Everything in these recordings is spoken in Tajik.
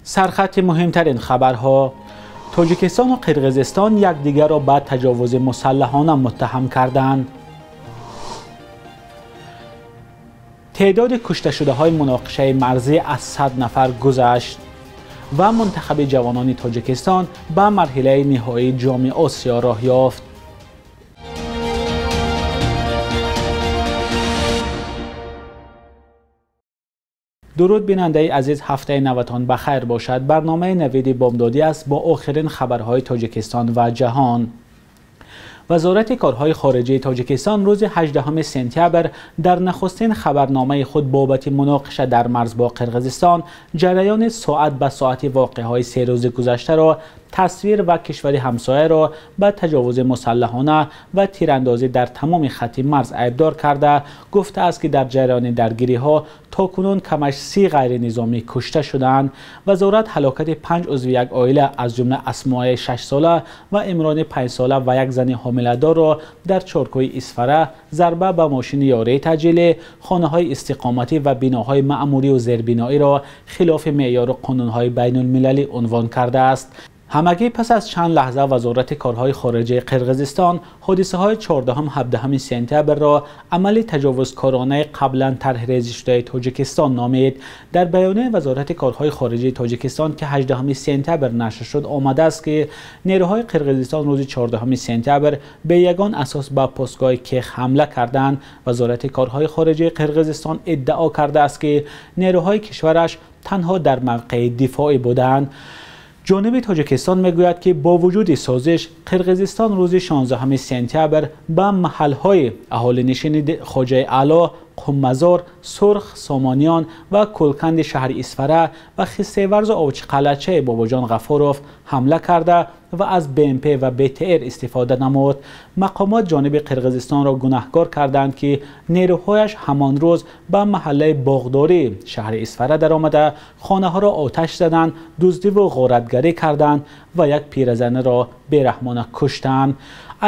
Сархати муҳимтарин хабарҳо. Тоҷикистон ва Қирғизистон якдигарро ба таҷовузи мусаллаҳона муттаҳам карданд. Теъдоди кушташудаҳои муноқишаи марзӣ аз 100 нафар гузашт ва мунтахаби ҷавонони Тоҷикистон ба марҳилаи ниҳоии Ҷоми Осиё роҳ ёфт. Дуруд бинандаи азиз, ҳафтаи наватон ба хайр бошад. Барномаи Навиди Бомдодӣ аст бо охирин хабарҳои Тоҷикистон ва ҷаҳон. Вазорати корҳои хориҷии Тоҷикистон рӯзи 18 сентябр дар нахустин хабарномаи худ бобати муноқиша дар марз бо Қирғизистон ҷараёни соат ба соати воқеаҳои се рӯзи гузаштаро тасвир ва кишвари ҳамсояро ба таҷовузи мусаллаҳона ва тирандозӣ дар тамоми хатти марз айбдор карда, гуфтааст ки дар ҷараёни даргириҳо то кунун камаш 30 ғайринизомӣ кушта шудаанд. Вазорат ҳалокати 5 узви як оила аз ҷумла Асмоаи 6-сола ва Имрони 5-сола ва як зани ҳомиладорро дар чоркӯи Исфара, зарба ба мошини ёрии таъҷилӣ, хонаҳои истиқоматӣ ва биноҳои маъмурию зербиноиро хилофи меъёру қонунҳои байнулмилалӣ унвон кардааст. Ҳамагӣ пас аз чанд лаҳза Вазорати корҳои хориҷии Қирғизистон ҳодисаҳои 14-17 сентябрро амали таҷовузкоронаи қаблан тарҳрезишудаи Тоҷикистон номид. Дар баёнияи Вазорати корҳои хориҷии Тоҷикистон, ки 18 сентябр нашр шуд, омадааст ки нерӯҳои Қирғизистон рӯзи 14 сентябр бе ягон асос ба постгоҳи Кех ҳамла карданд. Вазорати корҳои хориҷии Қирғизистон иддао кардааст, ки нерӯҳои кишвараш танҳо дар мавқеи дифоӣ буданд. Ҷониби Тоҷикистон мегӯяд, ки бо вуҷуди созиш Қирғизистон рӯзи 16 сентябр ба маҳалҳои аҳолинишини Хоҷаи Аъло, Қуммазор, Сурх, Сомониён ва Кулканди шаҳри Исфара ва Хистеварзу Овчиқалъачаи Бобоҷон Ғафуров ҳамла карда ва аз БМП ва БТР истифода намуд. Мақомот ҷониби Қирғизистонро гунаҳкор карданд, ки нерӯҳояш ҳамон рӯз ба маҳаллаи боғдорӣ шаҳри Исфара даромада, хонаҳоро оташ заданд, дуздиву ғоратгарӣ карданд ва як пиразанаро бераҳмона куштанд.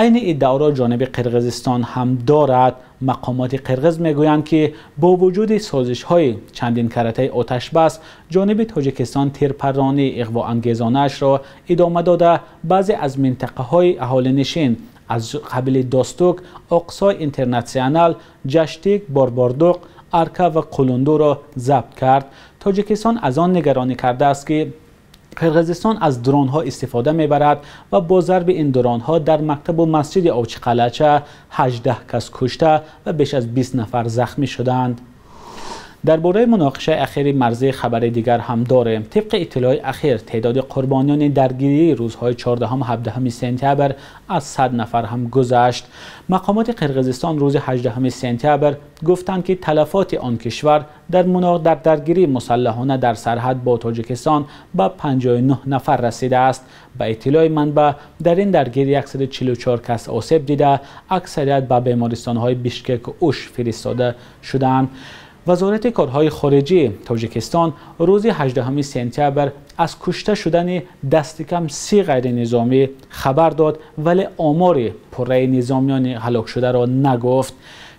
Айни иддаоро ҷониби Қирғизистон ҳам дорад. Мақомоти қирғиз мегӯянд, ки бо вуҷуди созишҳои чандин каратаи оташбас, ҷониби Тоҷикистон тирпарронии иғвоангезонаашро идома дода, баъзе аз минтақаҳои аҳолинишин аз қабили Достук, Оқсой Интернатсионал, Ҷаштик, Борбордуқ, Арка ва Қулундуро забт кард. Тоҷикистон аз он нигаронӣ кардааст, ки Қирғизистон аз дронҳо истифода мебарад ва бо зарби ин дронҳо дар мактабу масҷиди Овчиқалъача 18 кас кушта ва беш аз 20 нафар захмӣ шуданд. Дар бораи муноқишаи ахири марзӣ хабари дигар ҳам дорем. Тибқи иттилои ахир, теъдоди қурбониёни даргирии рӯзҳои 14-17 сентябр аз 100 нафар ҳам гузашт. Мақомоти Қирғизистон рӯзи 18 сентябр гуфтанд, ки талафоти он кишвар дар даргирии мусаллаҳона дар сарҳад бо Тоҷикистон ба 59 нафар расидааст. Ба иттилои манбаъ, дар ин даргирӣ 144 кас осеб дида, аксарият ба бемористонҳои Бишкеку Уш фиристода шуданд. Вазорати корҳои хориҷии Тоҷикистон рӯзи 18 сентябр аз кушта шудани дасти кам 30 ғайринизомӣ хабар дод, вале омори пурраи низомиёни ҳалокшударо нагуфт.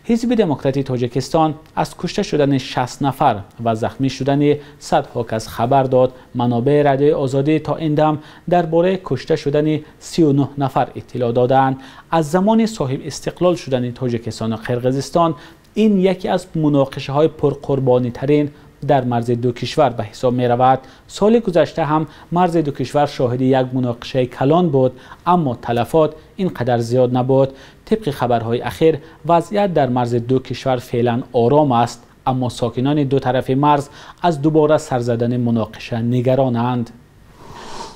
Ҳизби Демократии Тоҷикистон аз кушта шудани 60 нафар ва захмӣ шудани садҳо кас хабар дод. Манобеи Радиои Озодӣ то ин дам дар бораи кушта шудани 39 нафар иттилоъ додаанд. Аз замони соҳиб истиқлол шудани Тоҷикистону Қирғизистон ин яке аз муноқишаҳои пурқурбонитарин дар марзи ду кишвар ба ҳисоб меравад. Соли гузашта ҳам марзи ду кишвар шоҳиди як муноқишаи калон буд, аммо талафот ин қадар зиёд набуд. Тибқи хабарҳои ахир, вазъият дар марзи ду кишвар феълан ором аст, аммо сокинони ду тарафи марз аз дубора сар задани муноқиша нигаронанд.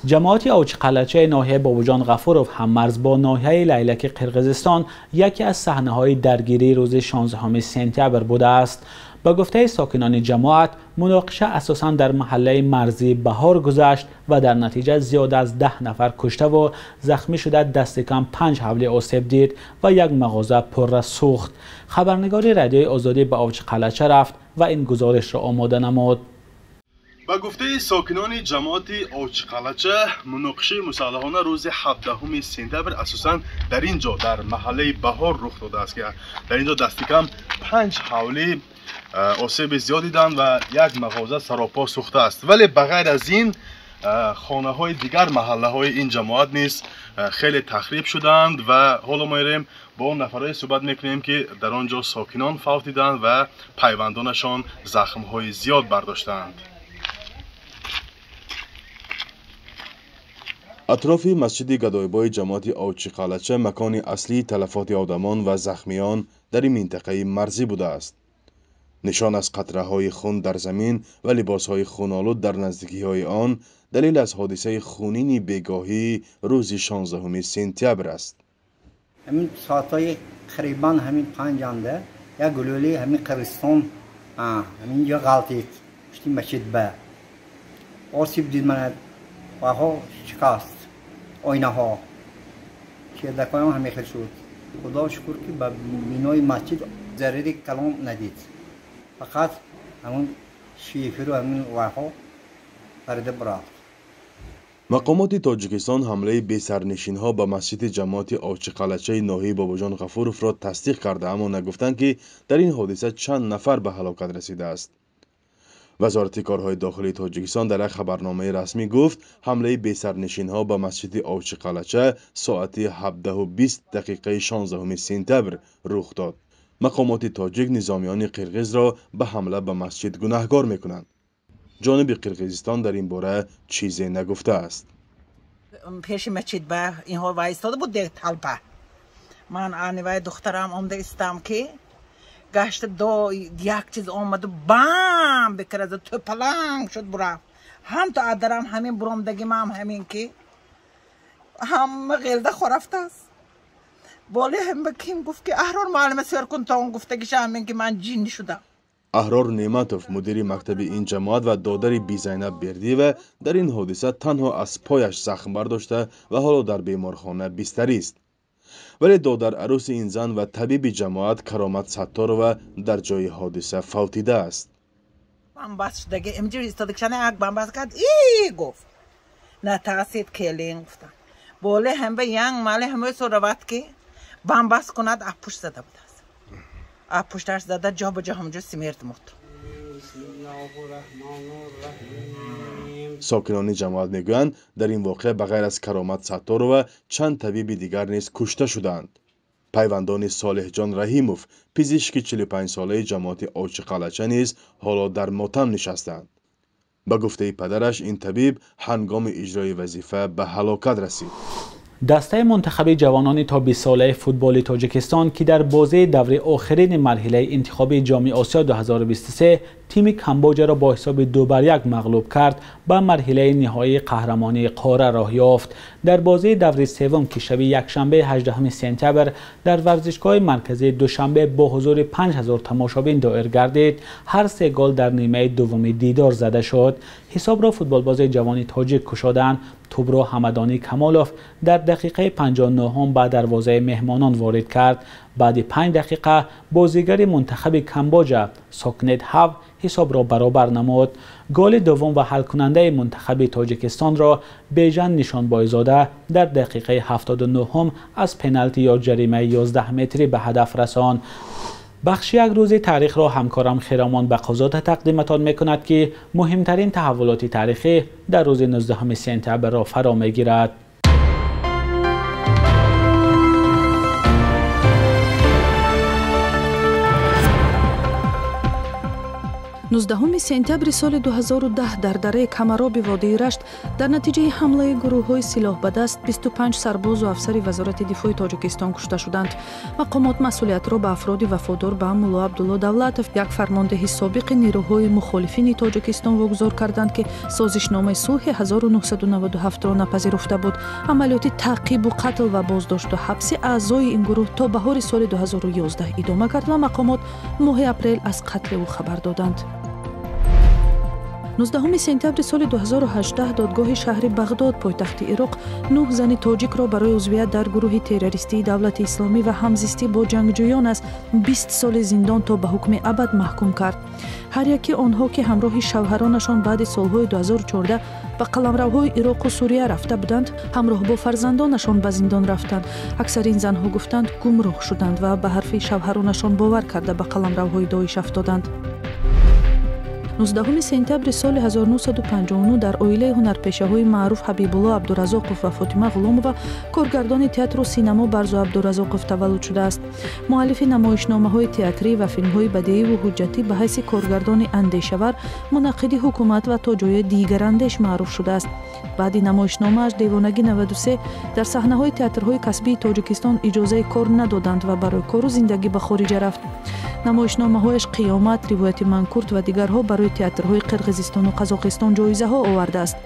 Ҷамоати Овчиқалъачаи ноҳияи Бобоҷон Ғафуров ҳаммарз бо ноҳияи Лайлаки Қирғизистон яке аз саҳнаҳои даргирии рӯзи 16 сентябр будааст. Ба гуфтаи сокинони ҷамоат, муноқиша асосан дар маҳаллаи марзии Баҳор гузашт ва дар натиҷа зиёда аз 10 нафар куштаву захмӣ шуда, дасти кам 5 ҳавли осеб дид ва як мағоза пурра сӯхт. Хабарнигори Радиои Озодӣ ба Овчиқалъача рафт ва ин гузоришро омода намуд. Ба гуфтаи сокинони ҷамоати Овчиқалъача, муноқишаи мусаллаҳона рӯзи 17 сентябр асосан дар ин ҷо, дар маҳаллаи Баҳор рух додааст, ки дар ин ҷо дасти кам 5 ҳавлӣ осеби зиёд диданд ва як мағоза саропо сӯхтааст. Вале ба ғайр аз ин хонаҳои дигар маҳаллаҳои ин ҷамоат низ хеле тахриб шуданд ва ҳоло мо мерем бо он нафарое суҳбат мекунем, ки дар он ҷо сокинон фавт диданд ва пайвандонашон захмҳои зиёд бардоштаанд. Атрофи масҷиди Гадойбои ҷамоати Овчиқалъача макони аслии талафоти одамон ва захмиён дар ин минтақаи марзӣ будааст. Нишон аз қатраҳои хун дар замин ва либосҳои хунолуд дар наздикиҳои он далел аз ҳодисаи хунини бегоҳии рӯзи 16 сентябр аст. Ҳамин соатҳои қарибан ҳамин 5-анда як гулӯлаи ҳамин Қирғизистон ҳамин ҷо ғалтид, пушти масҷид ба осиб дид, мана ваҳо шикаст, оинаҳо, чердакҳоям ҳамин хел шуд. Худо шукр, ки ба бинои масҷид зарари калон надид, фақат ҳамун шиферу ҳамин вайҳо парида бурафт. Мақомоти Тоҷикистон ҳамлаи бесарнишинҳо ба масҷиди ҷамоати Овчиқалъачаи ноҳияи Бобоҷон Ғафуровро тасдиқ карда, аммо нагуфтанд, ки дар ин ҳодиса чанд нафар ба ҳалокат расидааст. Вазорати корҳои дохилии Тоҷикистон дар як хабарномаи расмӣ гуфт, ҳамлаи бесарнишинҳо ба масҷиди Овчиқалъача соати 17:20 дақиқаи 16 сентябр рух дод. Мақомоти тоҷик низомиёни қирғизро ба ҳамла ба масҷид гунаҳгор мекунанд. Ҷониби Қирғизистон дар ин бора чизе нагуфтааст. Пеши масҷид ба инҳо вайистода буд толпа. Ман ани вай духтарам омда истам, ки гашта до як чиз омаду бам бикарда, тӯпаланг шуд, бурафт. Ҳам то адарам ҳамин буромдагимам, ҳамин ки ҳама ғелда хорафтааст. Боле ҳам ба ким гуфт, ки Аҳрор муаллима сёр кун, то он гуфтагиша ҳамин ки ман ҷинни шудам. Аҳрор Неъматов, мудири мактаби ин ҷамоат ва додари Бизайнаб Бердиева, дар ин ҳодиса танҳо аз пояш захм бардошта ва ҳоло дар беморхона бистарист. Вале додар арӯси ин зан ва табиби ҷамоат Каромат Сатторова дар ҷои ҳодиса фавтидааст. Бамбаст шудаги имҷо истодагишана як бамбаст кард, и гуфт, натарсид, келин гуфтам. Боле ҳам ба янг мале ҳамои сорават, ки бамбаст кунад, аппушт зада будааст. Пушташ зада, ҷо ба ҷо ҳамҷо смерть мурд. Сокинони ҷамоат мегӯянд, дар ин воқеа ба ғайр аз Каромат Сатторова чанд табиби дигар низ кушта шудаанд. Пайвандони Солеҳҷон Раҳимов, пизишки 45-солаи ҷамоати Овчиқалъача, низ ҳоло дар мотам нишастаанд. Ба гуфтаи падараш, ин табиб ҳангоми иҷрои вазифа ба ҳалокат расид. Дастаи мунтахаби ҷавонони то 20-солаи футболи Тоҷикистон, ки дар бозии даври охирини марҳилаи интихобии Ҷоми Осиё 2023 тими Камбоҷаро бо ҳисоби 2-1 мағлуб кард, ба марҳилаи ниҳоии қаҳрамонии қора роҳ ёфт. Дар бозии даври севум, ки шаби якшанбе 18 сентябр дар варзишгоҳи марказии Душанбе бо ҳузури 5000 тамошобин доир гардид, ҳар се гол дар нимаи дуввуми дидор зада шуд. Ҳисобро футболбози ҷавони тоҷик кушоданд. Тӯбро Ҳамадонӣ Камолов дар дақиқаи 59 ба дарвозаи меҳмонон ворид кард. Баъди 5 дақиқа бозигари мунтахаби Камбоҷа Сокнет Ҳав ҳисобро баробар намуд. Голи дуввум ва ҳалкунандаи мунтахаби Тоҷикистонро Бежан Нишонбойзода дар дақиқаи 79 аз пеналти ё ҷаримаи 11 метрӣ ба ҳадаф расонд. Бахши як рӯзи таърихро ҳамкорам Хиромон Бақозода тақдиматон мекунад, ки муҳимтарин таҳаввулоти таърихӣ дар рӯзи 19 сентябрро фаро мегирад. 19 сентябри соли 2010 дар дараи Камароби водии Рашт дар натиҷаи ҳамлаи гурӯҳҳои силоҳбадаст 25 сарбозу афсари Вазорати дифои Тоҷикистон кушта шуданд. Мақомот масъулиятро ба афроди вафодор ба Мулло Абдулло Давлатов, як фармондеҳи собиқи нерӯҳои мухолифини Тоҷикистон, вогузор карданд, ки созишномаи сулҳи 1997-ро напазируфта буд. Амалиёти таъқибу қатл ва боздошту ҳабси аъзои ин гурӯҳ то баҳори соли 2011 идома кард ва мақомот моҳи апрел аз қатли ӯ хабар доданд. 19 сентябри соли 2018 додгоҳи шаҳри Бағдод, пойтахти Ироқ, 9 зани тоҷикро барои узвият дар гурӯҳи террористии Давлати Исломӣ ва ҳамзистӣ бо ҷангҷӯён аз 20 соли зиндон то ба ҳукми абад маҳкум кард. Ҳар яки онҳо, ки ҳамроҳи шавҳаронашон баъди солҳои 2014 ба қаламравҳои Ироқу Сурия рафта буданд, ҳамроҳ бо фарзандонашон ба зиндон рафтанд. Аксари ин занҳо гуфтанд, гумроҳ шуданд ва ба ҳарфи шавҳаронашон бовар карда ба қаламравҳои Доиш афтоданд. 19 сентябри соли 1959 дар оилаи ҳунарпешаҳои маъруф Ҳабибулло Абдуразоқов ва Фотима Ғуломова, коргардони театру синамо Барзу Абдуразоқов таваллуд шудааст. Муаллифи намоишномаҳои театрӣ ва филмҳои бадеиву ҳуҷҷатӣ ба ҳайси коргардони андешавар, мунаққиди ҳукумат ва то ҷои дигарандеш маъруф шудааст. Баъди намоишномааш «Девонагӣ 93» дар саҳнаҳои театрҳои касбии Тоҷикистон иҷозаи кор надоданд ва барои кору зиндагӣ ба хориҷа рафт. Намоишномаҳояш «Қиёмат», «Ривояти манкурт» ва дигарҳо барои театрҳои Қирғизистону Қазоқистон ҷоизаҳо овардааст.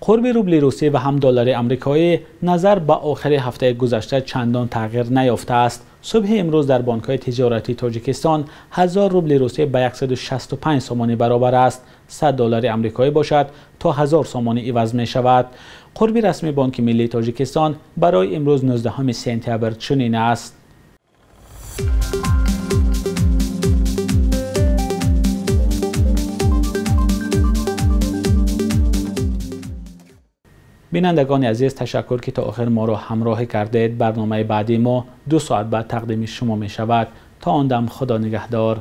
Қурби рубли русӣ ва ҳам доллари амрикоӣ назар ба охири ҳафтаи гузашта чандон тағйир наёфтааст. Субҳи имрӯз дар бонкҳои тиҷоратии Тоҷикистон 1000 рубли русӣ ба 165 сомонӣ баробар аст. 100 доллари амрикоӣ бошад то 1000 сомонӣ иваз мешавад. Қурби расмии Бонки миллии Тоҷикистон барои имрӯз 19 сентябр чунин аст. Бинандагони азиз, ташаккур, ки то охир моро ҳамроҳӣ кардед. Барномаи баъдии мо 2 соат баъд тақдими шумо мешавад. То он дам Худо нигаҳдор.